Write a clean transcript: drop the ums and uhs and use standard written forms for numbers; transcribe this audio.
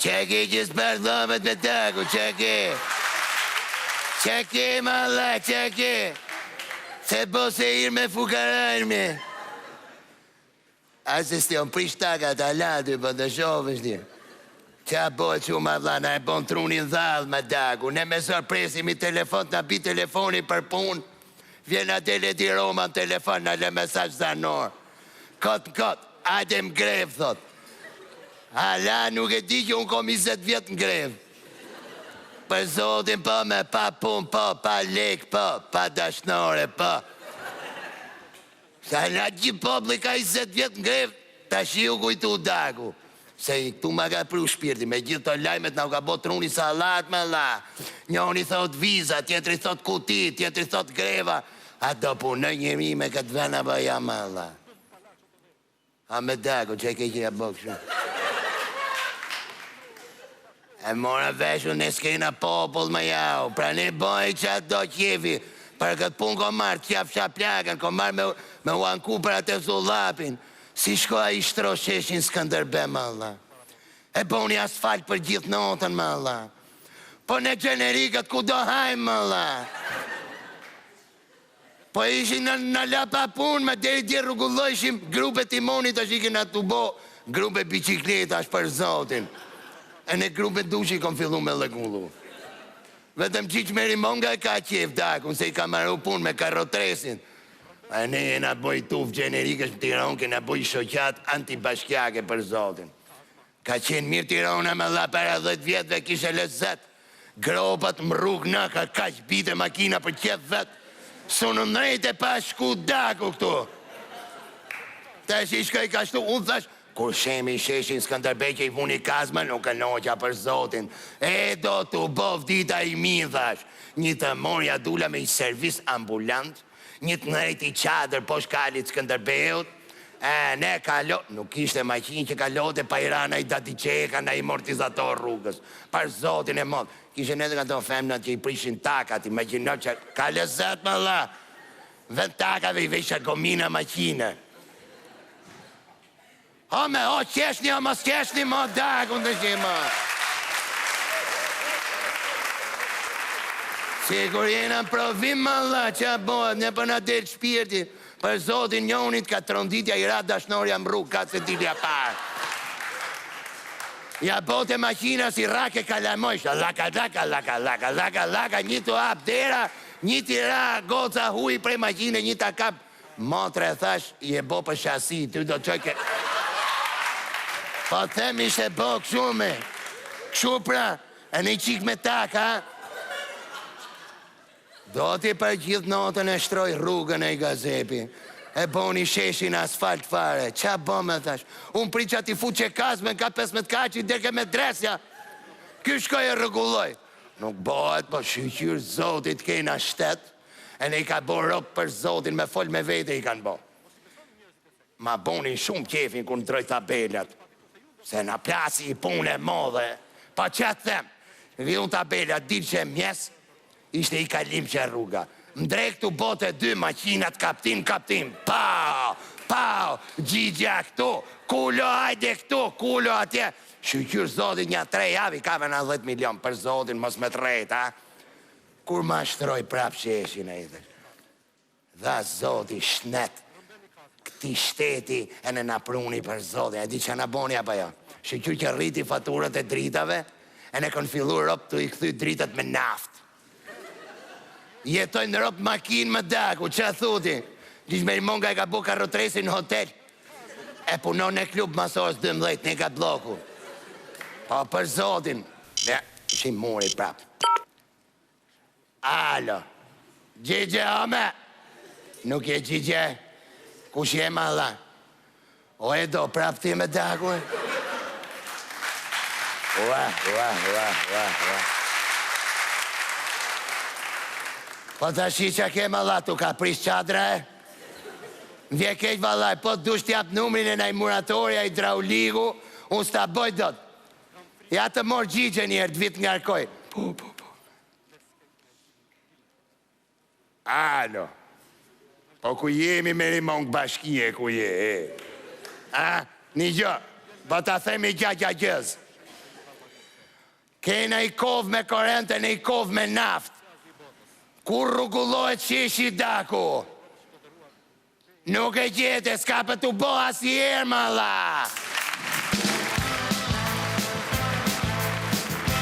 Ça ke që zbardh dhomët me daku, ça ke? Ça ke, ma vlla, ça ke? Se bo sehir me fukarajnë me? A se s'ti on prish takat ala ty po të shofësh ti. Ça bëhet çu ma vlla na e bon trunin dhallë me daku ne me zor presim i telefon të na bi telefoni për punë vjen na del Edi Roma në telefon na lë mesazh zanor kot në kot hajde në grevë thot hala nuk e di që unë kom 20 vjet në grevë për zotin po me pa punë po pa lek po pa dashnore po Se hala gjithë populli ka 20 vjet në grevë, tashi u kujtu daku. Se këtu ma ka pru shpirti, me gjithë to lajmet na u ka bo truni sallat me vlla. Njoni thot viza, tjetri thot kuti, tjetri thot greva. A do punoj njeri me këtë ven apo jo me vlla. A me daku, që e ke që ja bo kështu. E mora vesh unë ne s'kena popull më jau, pra ne bëj ça do qefi, për këtë punë kom marrë, qafsha plakën, kom marrë me, me u anku për atë zullapin, si shko ai shtro sheshin Skënderbe më vlla. E boni asfalt për gjithë notën më vlla. Po ne gjenerikët ku do hajmë më vlla. Po ishin na na la pa punë me deri dje rregullojshim grupe timoni tash i kena tu bo grupe biçikletash për zotin e ne grupe dushi kom fillu me rregullu vetëm Xhixh Merimonga e ka qejf dakun se i ka maru punë me karrotresin e ne jena bo i tufë gjenerikësh në Tiranë kena bo i shoqatë antibashkiake për zotin Ka qenë mirë Tirona me vlla para 10 vjetëve kishe lezet Gropat në rrugë na ka kaq bite makina për qef vet S'u në ndrejte pa shku daku këtu Tash i shkoj kashtu unë thash Kur shemi sheshin Skënderbej që i vuni kazmën u kënoqa për zotin E do t'u boft dita i mi thash Një të morja dula me i servis ambulant Një të ndrejti çadër poshtë kalit Skënderbeut E ne kalo, nuk kishte maqinë që kalote pa i ra nai dadiçeka, nai amortizator rrugës. Për zotin e madh. Kishin edhe nga ato femnat që i prishin takat, imagjino që ka lezet më vlla. Vend takave i vejsha gomina maqine. O me, o qeshni, o mos qeshni, mo dakun të që mo. Sikur jena në provim më vlla, që bëhet, ne për na del shpirti, për zotin njonit ka tronditja i ra dashnorja në rrugë, ka se dilja parë. Ja bote maqina si rake kalamojsh, laka, laka, laka, laka, laka, laka, një të hap dera, një t'i ra goca huj prej maqine, një ta kap Motre e thash je bo për shasi ty do çoj ke Po them ishte bo kshu me Kshu pra E një qik me tak ha Do ti për gjithë notën e shtroj rrugën e i gazepi E boni sheshin asfalt fare Ça bo me thash Unë prit që t'i fut që kazmen ka 15 kaçi derke me dresja Ky shkoj e rregulloj Nuk bohet po shyqyr zotit kena shtet E ne i ka bo rob për zotin me fol me vete i kanë bo. Ma bonin shumë qefin kur ndroj tabelat. Se na plasi i punë e modhe. Pa që të them, viu tabelat dilshe mjes, ishte i kalim që rruga. Ndrek tu bote dy maqinat kaptim kaptim. Pau, pau, gjigja këtu, kulo hajde këtu, kulo atje. Shyqyr zotit nja tre javë i ka na 10 milion për zotin mos me të rrejt, a? Kur ma shtroj prap sheshin e i thash, Dha zoti shnet këtij shteti e ne na pruni për zotin, e di ça na boni apo jo? Shyqyr që rriti faturat e dritave e ne kanë fillu robt tu i kthy dritat me naftë. Jetojnë robt makinë më daku, ça thu ti? Gjysh Merimonga e ka bo karrotresin në hotel. E punon në klub mas orës 12 në ka blloku. Po për zotin, ne ishim muri prap. Alo. Gjigje, ome. Nuk je Gjigje. Kush je ma vlla? O e do prap ti me daku e? Ua, ua, ua, ua, ua. Po tashi që ke ma vlla, tu ka prish çadra e? Më vje keq vallaj, po dush t'jap numrin e naj muratori, a hidrauliku, unë s'ta boj dot. Ja të mor Gjigje njëherë, të vit ngarkoj. Po, po, po. Alo. Po ku jemi me rimong bashkie, ku je, e? A, një gjë, po ta themi gja gja gjëz. Kena i kovë me korrent e ne i kovë me naftë. Ku rrugullohet sheshi Daku? Nuk e gjete, s'ka për t'u bo asnjëherë, malla!